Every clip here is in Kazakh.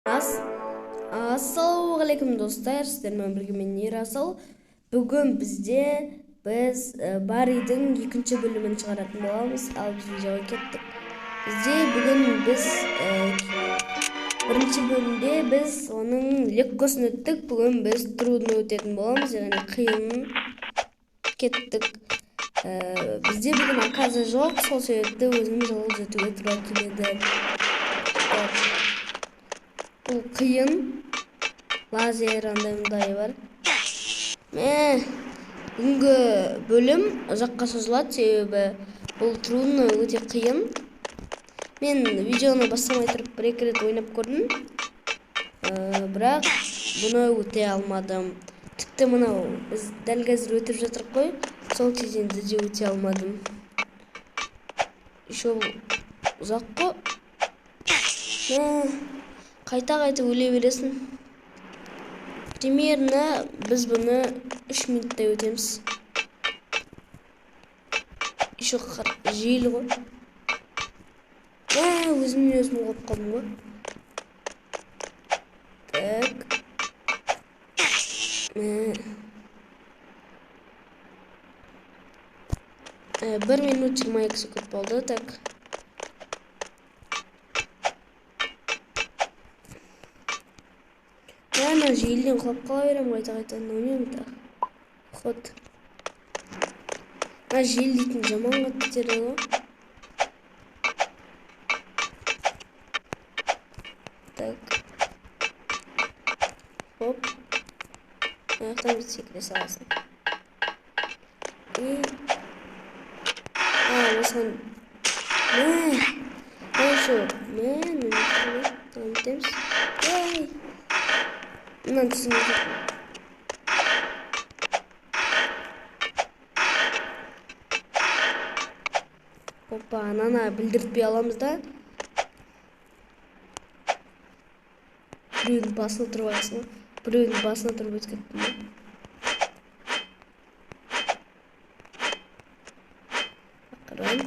Ассалаумағалейкум, достар! Сіздермен бірге мен, Ерасыл. Бүгін біз Баридің екінші бөлімін шығаратын боламыз. Ал біз видеоға кеттік. Бізде бүгін біз бірінші бөлімде біз оның легкосын өттік. Бүгін біз трудно өтетін боламыз, яғни қиынын. Кеттік. Бізде бүгін оказа жоқ, сол себепті өзім жалғыз өтуге тура келеді. Так. Бұл қиын. Лазер андай мындай бар. Бүгінгі бөлім ұзаққа созылады, себебі бұл трудно, өте қиын. Мен видеоны бастамай тұрып бір-екі рет ойнап көрдім. Бірақ бұны өте алмадым. Тіпті мынау біз дәл қазір өтіп жатырық қой, сол кезеңді де өте алмадым. Еще ұзақ қой. Қайта-қайта өле бересің. Примерно біз бұны 3 минуттай өтеміз. Еще жел ғой. Өзімнен өзім қойып қалдым ғой. Так. 1 минут 22 секунд болды. Так. Ана желден құлап қала беремін қайта-қайта. Мынау не мында? Ход. Мына жел дейтін жаман қатты итереді ғой. Так. Хоп. Мына жақтан бүйтіп секіре саласың. И осыған еще міне. Эй! Мынаны түсінбей. Опа, ананы білдіртпей аламыз да. Біреудің басына тұрып аласың ғой. Біреудің басына тұрып өтіп кеттім ғой. Ақырын.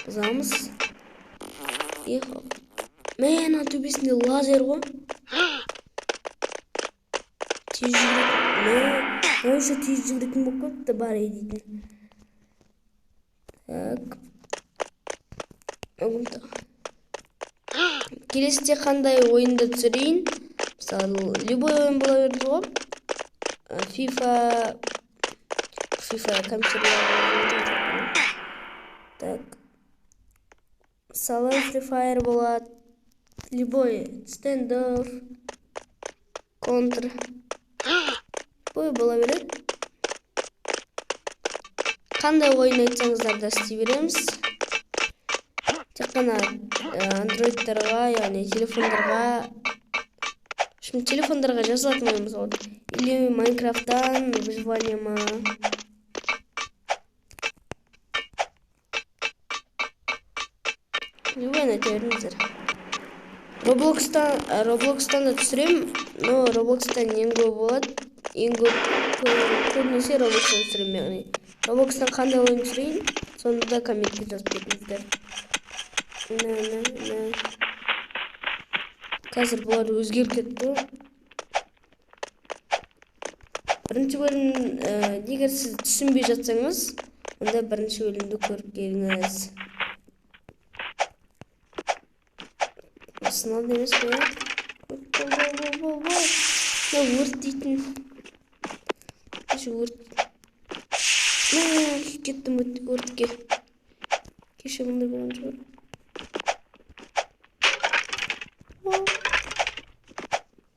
Бұзамыз. И хоп. Мә, ана төбесінде лазер ғой. Тез жүгіретін. Мә, еще тез жүгіретін болып кетті бар дейтін. Так. Келесіде қандай ойынды түсірейін? Мысалы, любой ойын бола берді ғой. FIFA, FIFA компьютерлер. Так. Мысалы, Free Fire болады. Любой Standoff, Counter. Любой бола береді. Қандай ойын айтсаңыздар да істей береміз. Тек қана андроидтарға, яғни телефондарға, шын телефондарға жазылатын ойын мысалы. Или Майнкрафттан выживание ма. Любой айта беріңіздер. Роблокстан да түсірем, но Роблокстан ең көп болады. Ең көп көбінесе Роблокстан түсірем, яғни. Роблокстан қандай ойын түсірейін, соны да комментке жазып кетіңіздер. Қазір бұлар өзгеріп кетті ғой. Бірінші бөлім, егер сіз түсінбей жатсаңыз, онда бірінші бөлімді көріп келіңіз. Сынады емес пе? Мына өрт дейтін. Өрт. Кеттім өртке. Кеше бұндай болған шығар.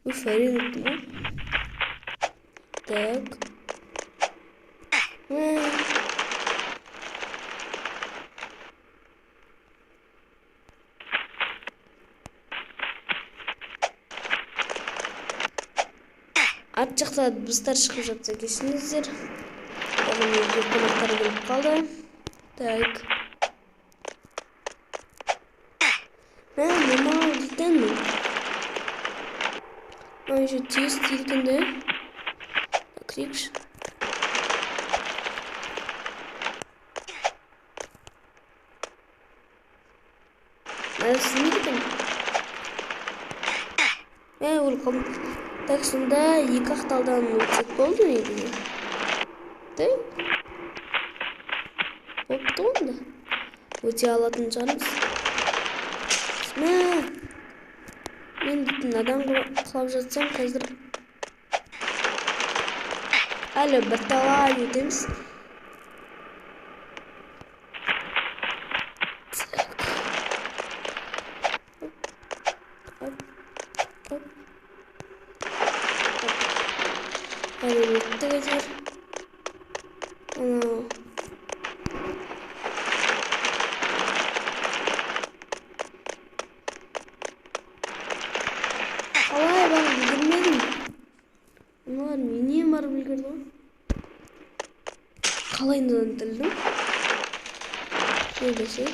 Уф, әрең өттім ғой. Так. Арт жақта дыбыстар шығып жатса кешіріңіздер. Яғни үйге қонақтар келіп қалды. Так. Мынау дейтін. Мынау еще тез істейді екен де. Кірейікші. Мына істемейді екен. Өліп қалдым. Так, сонда екі ақталдан өтсек болды негізі. Да? Болыпты ғой онда. Өте алатын шығармыз. Мә! Мен дейтін адам құлап жатсам қазір әлі бірталай өтеміз. Так. Оп, оп, оп. Әлі өттік әйтеуір. Анау. Қалай барып үлгермедім? Аналар менен барып үлгерді ғой. Қалай мынадан тілдім? Не десе?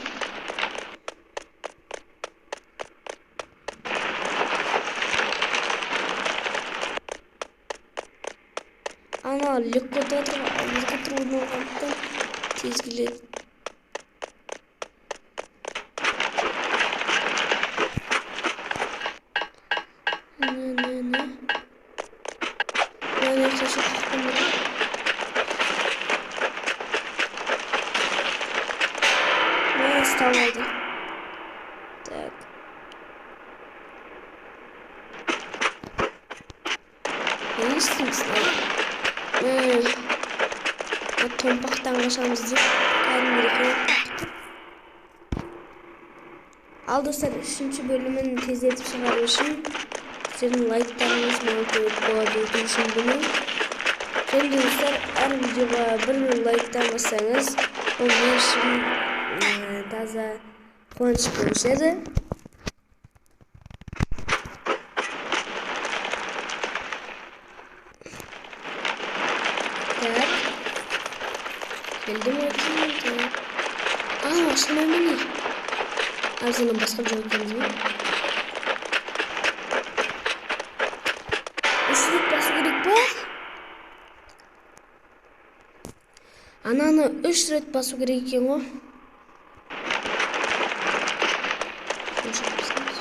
Ана легко өтіп жатыр ғой, ал бізге трудно болғандықтан тез келеді. Не, не, не. Мына жақта ше қақпан бар. Мә, ұстап алды. Так. Не істейміз? Мә, томпақтан қашамыз деп кәдімгідей қиналып кеттік. Ал достар, үшінші бөлімін тездетіп шығару үшін сіздердің лайктарыңыз маған көмек болады өту үшін бұны. Және де достар, әр видеоға бір лайктан бассаңыз, ол мен үшін таза қуаныш болушы еді. Так. Келдім өтім. А, ашылмай ма не? Арзаннан басқа жоқ екенбіз бе? Үш рет басу керек па? Ананы үш рет басу керек екен ғой. Үш рет басамыз.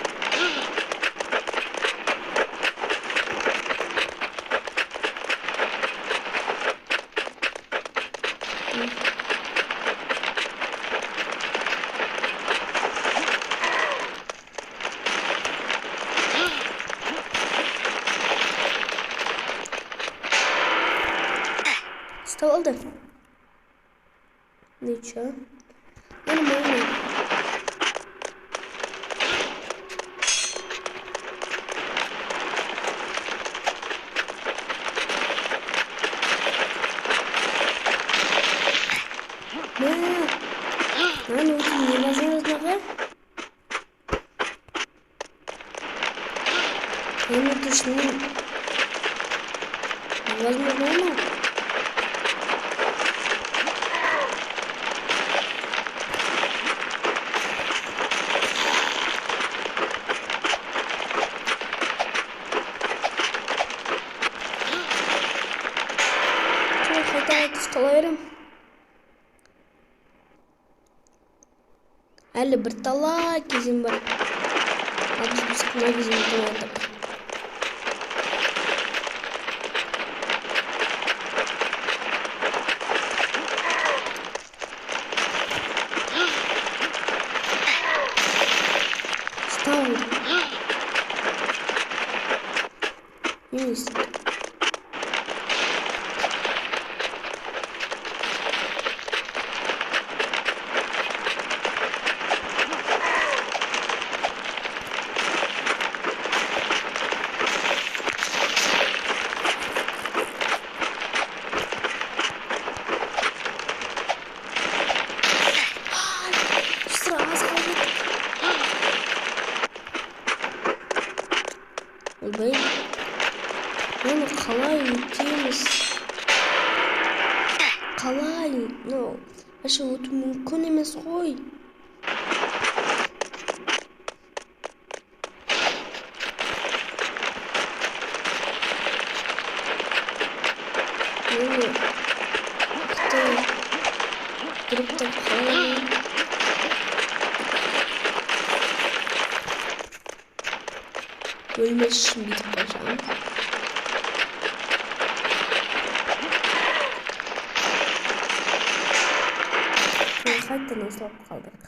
Ұстап алды. Ничего. Нормально. Мә, мынаны өту невозможно ғой. Мынаны өту үшін невозможно ма? Қайта қайта ұстала беремін. Әлі бірталай кезең бар. Ал біз мына кезеңді тоқтаттық. Ұстау. Не істеп? Ойбай. Оны қалай өтеміз? Қалай? Мынау вообще өту мүмкін емес қой. Оны дұрыптап қалай? Өлмес үшін бүйтіп қашамыз. Қайтадан осылап қалдық.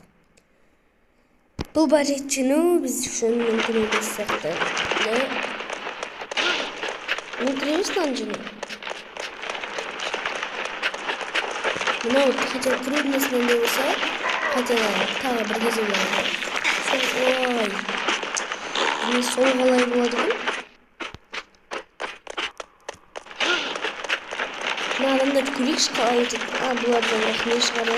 Бұл барет жеңу біз үшін мүмкін емес сияқты. Мүмкін емес мынаны жеңу. Мынау хотя трудностьнан не болса, хотя тағы бір кезең бар. Ой. Міне сол қалай болады екен? Мына адамдарды көрейікші қалай өтеді. Бұлардан бірақ не шығады?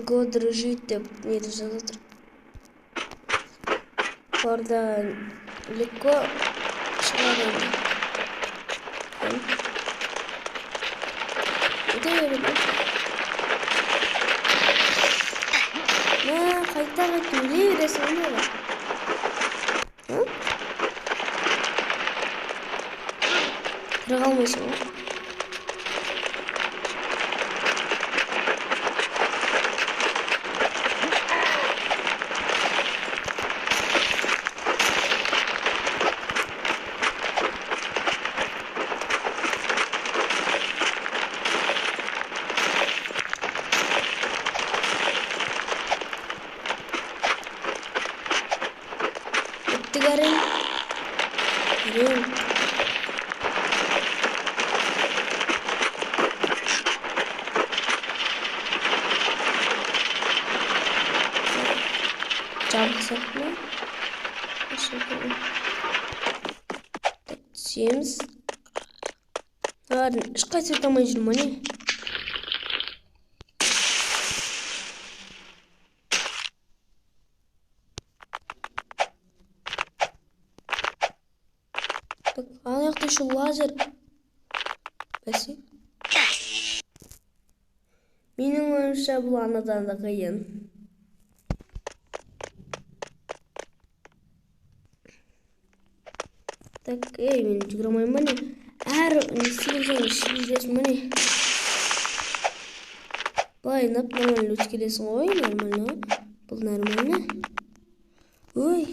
Го дружить деп не деп жазып отыр. Бұларда легко шығады енді. Өте береді. Мә, қайта-қайта өле бересің ғой. Тірі қалмайсың ғой. Әрең. Әрең. Жабық сияқты ма? Так, түсеміз. Мыналардың ешқайсысы өте алмай жүр ма не? Так, ана жақта еще лазер. Бәсе. Менің ойымша бұл анадан да қиын. Так, ей, мен жүгіре алмаймын ба не? Әр не істеген сайын ішіп жүресің ба не? Былай нап нормально өтіп келесің ғой, нормально. Бұл нормально. Ой.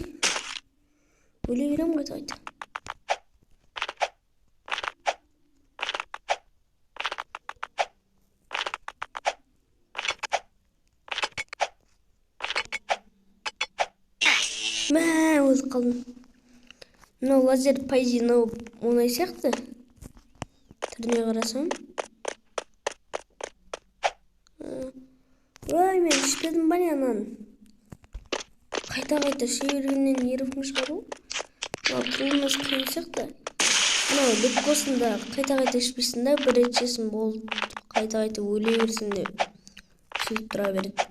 Өле беремін қайта-қайта. Мә, өліп қалдым. Мынау лазер, по идее, мынау оңай сияқты. Түріне қарасам. Ой, мен ішпедім ба не ананы? Қайта-қайта іше бергеннен нервім шығады ғой. Мынау трудность қиын сияқты. Мынау легкосында қайта-қайта ішпейсің да, бір рет ішесің болды, қайта-қайта өле берсің деп сөйтіп тұра береді.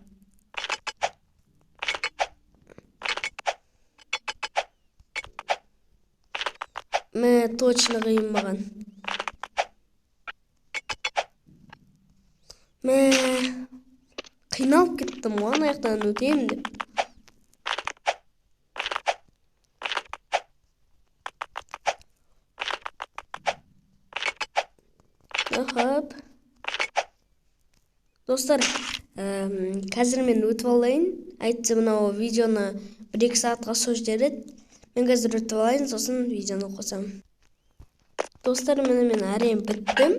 Мә, точно қиын маған. Мә, қиналып кеттім ғой, ана жақтан өтемін деп. Ахап. Достар, қазір мен өтіп алайын. Әйтсе мынау видеоны 1-2 сағатқа созып жібереді. Мен қазір өтіп алайын, сосын видеоны қосамын. Достар, міне мен әрең біттім.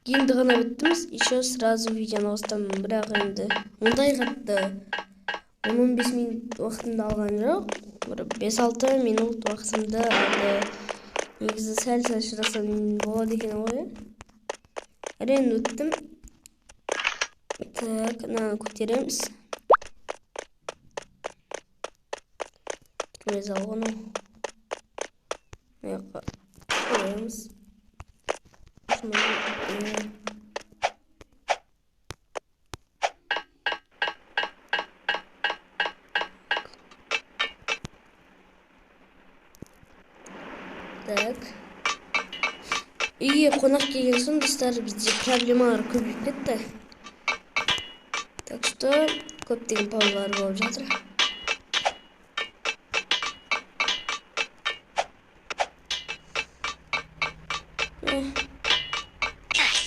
Енді ғана біттім, еще сразу видеоны қостым. Бірақ енді ондай қатты 10-15 минут уақытымды алған жоқ. Бір 5-6 минут уақытымды алды. Негізі сәл-сәл шыдасам болады екен ғой. Әрең өттім. Так, мынаны көтереміз. Түрмез алған ол. Мына жаққа қоямыз. Так. Үйге қонақ келген соң, достар, бізде проблемалар көбейіп кетті. Так что көптеген паузалар болып жатыр.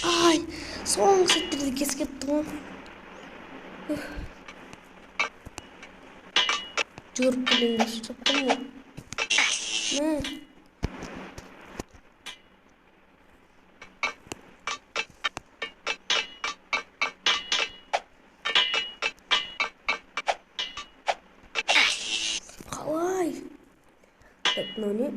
Ай, соңғы сәттерде кесіп кетті ғой. Жүгіріп келемін деп сөйтіп қалдым ғой. Мә. Қалай? Так, мынау не?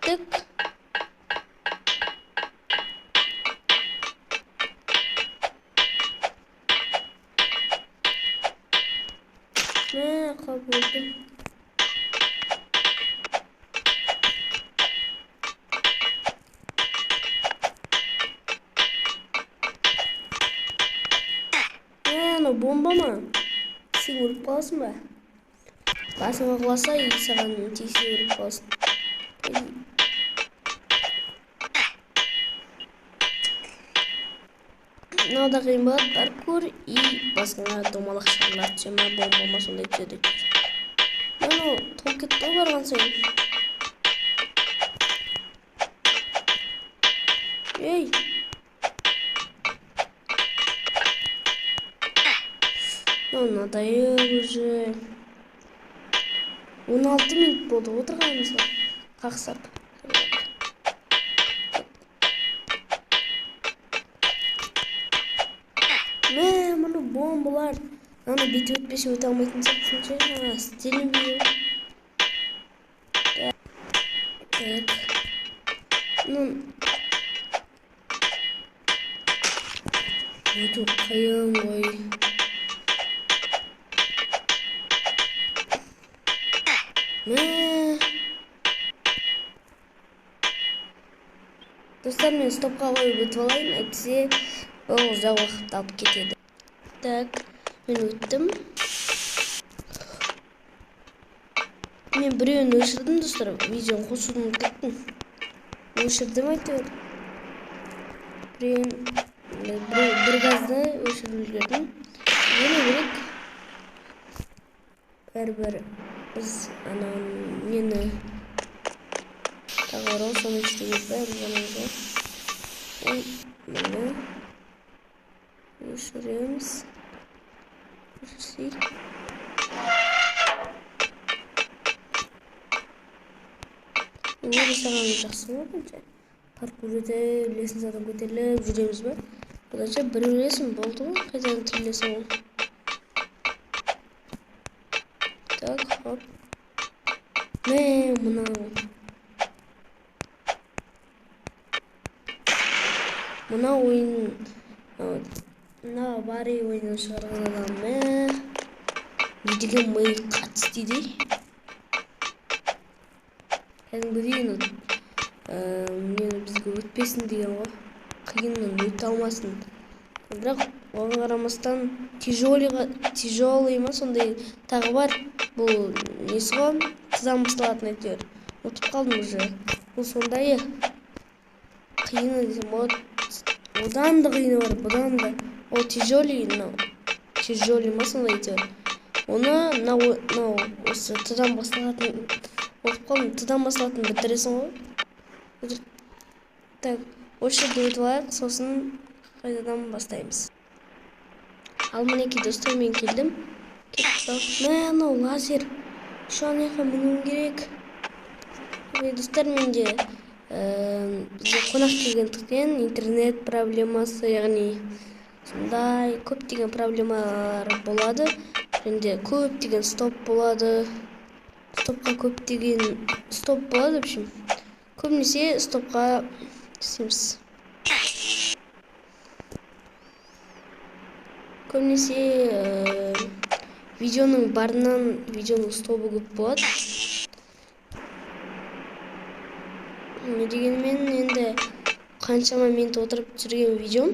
Кеттік. Мә, қалып өлдім. Мә, анау бомба ма? Сен өліп қаласың ба? Басыңа құласа, и саған тисе өліп қаласың. Мынау да қиын болады, паркур, и басыңа домалақ шарлар түсе ма, бомба ма, сондай түседі. Мынау толып кетті ғой барған сайын. Ей! Мынау надоел уже. 16 минут болды отырғанымызға. Қақсап. Мә, мұны бомбалар. Аны бүйтіп өтпесе өте алмайтын сияқтысың ше. Жаңа істелінбей. Так. Ну, өте қиын ғой. Мә. Достар, мен стопқа қойып өтіп алайын, әйтпесе бұл ұзақ уақыт алып кетеді. Так, мен өттім. Мен біреуін өшірдім, достар, видеоны қосуды ұмытып кеттім. Өшірдім әйтеуір. Біреуін, бір газды өшіріп үлгердім. Ене керек. Бәрібір біз анау нені тағы бар ғой, соны істеу керек, бәрі жанымыз ғой. Міне өшіреміз. Өшірсек. Өлі саған жақсы ғой, бұнша. Паркур өтіп, лестницадан көтеріліп жүреміз ба? Бұданша бір өлесің, болды ғой, қайтадан тірілесің ғой. Так, хоп. Мә, мынау. Мына ойын, мына Барри ойынын шығарған адам, мә, не деген ми қатты істейді. Кәдімгідей нені бізге өтпесін деген ғой, қиыннан өте алмасын. Бірақ оған қарамастан тяжелый ма сондай тағы бар. Бұл несі ғой, тыздан басталатын әйтеуір. Ұмытып қалдым уже. Бұл сондайы қиыны десем болады. Одан да қиыны бар, бұдан да. Ол тяжелый, мынау тяжелый ма сондай әйтеуір. Оны мынау осы тыдан басталатын, ұмытып қалдым, тыдан басталатын бітіресің ғой. Так, осы жерде өтіп алайық, сосын қайтадан бастаймыз. Ал мінекей достар, мен келдім. Мә, анау лазер. Шу ана жаққа мінуім керек. Достар, менде бізге қонақ келгендіктен интернет проблемасы, яғни сондай көптеген проблемалар болады. Және де көптеген стоп болады. Стопқа көптеген стоп болады, в общем. Көбінесе стопқа істейміз. Көбінесе видеоның барынан видеоның стобы көп болады. Не дегенмен енді қаншама минут отырып түсірген видеом.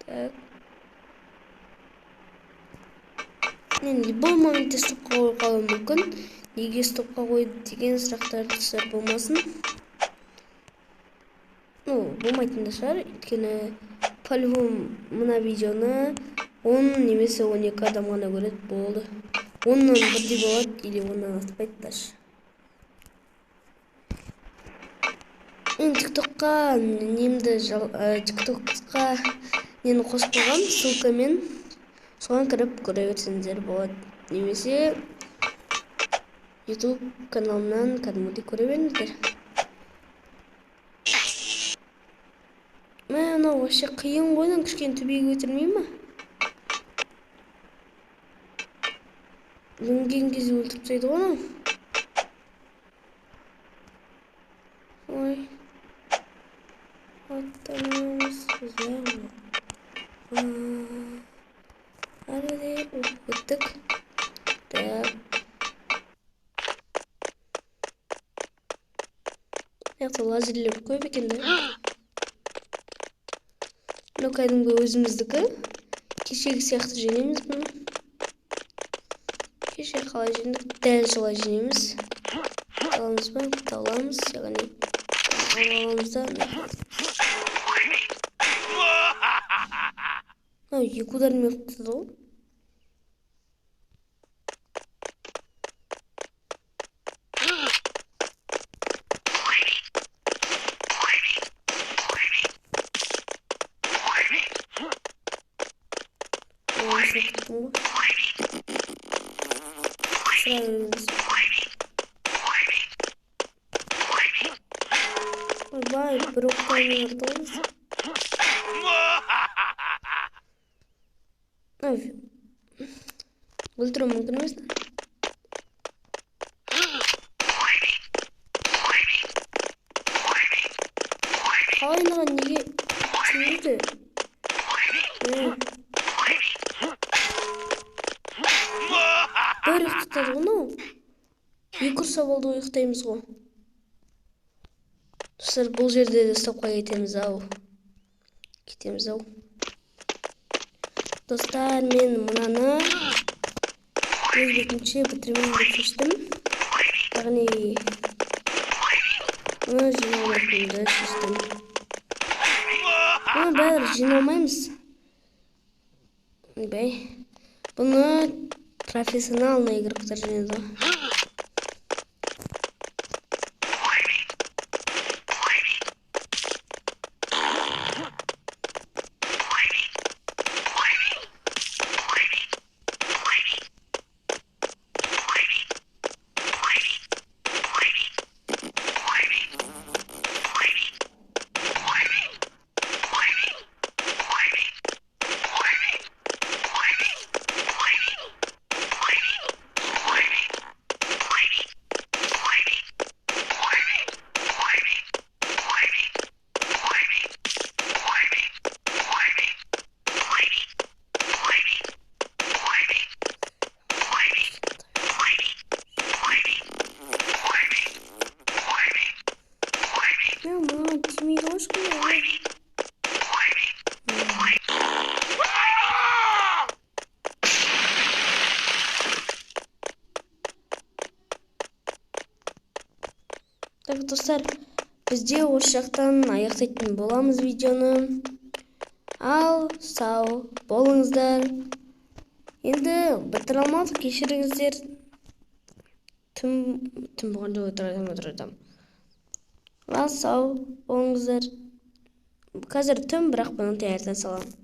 Так. Мен любой моментте стопқа қойып қалуым мүмкін. Неге стопқа қойды деген сұрақтар түсер болмасын. Ну, болмайтын да шығар, өйткені по-любому мына видеоны 10 немесе 12 адам ғана көреді, болды. 10-нан бірдей болады или 10-нан артпайды даже. Мен TikTokқа немді TikTokқа нені қосып қойғам, ссылкамен. Соған кіріп көре берсеңіздер болады. Немесе YouTube каналымнан кәдімгідей көре беріңіздер. Мә, мынау вообще қиын ғой, мынау кішкене төбеге көтермей ма? Мінген кезде өлтіріп тастайды ғой анау. Ой. Аттанамыз. Әрі де өттік. Так. Мына лазерлер көп екен да. Мынау кәдімгі өзіміздікі. Кешегі сияқты жеңеміз бұны. Кеше қалай жеңдік, дәл солай жеңеміз. Аламыз ба? Аламыз, яғни аламыз да. Мынау екі удармен ұйықтады ғой. Ойбай, бір оқтан ұрды ғой. Өлтіру мүмкін емес. Қалай маған неге тимейді? Бір ұйықтатады ғой мынау. Екі ұрса болды ұйықтаймыз ғой. Достар, бұл жерде де стопқа кетеміз ау. Кетеміз ау. Достар, мен мынаны өз бетімше бітіремін деп шештім. Яғни мұны жиналмайтынымды шештім. Мұны бәрі жиналмаймыз. Ойбай. Бұны профессиональный игроктар жинайды ғой. Так, достар, бізде осы жақтан аяқтайтын боламыз видеоны. Ал, сау болыңыздар. Енді бітіре алмадық, кешіріңіздер. Түн болған жоқ, отырамын. Ал, сау болыңыздар. Қазір түн, бірақ бұны таңертең саламын.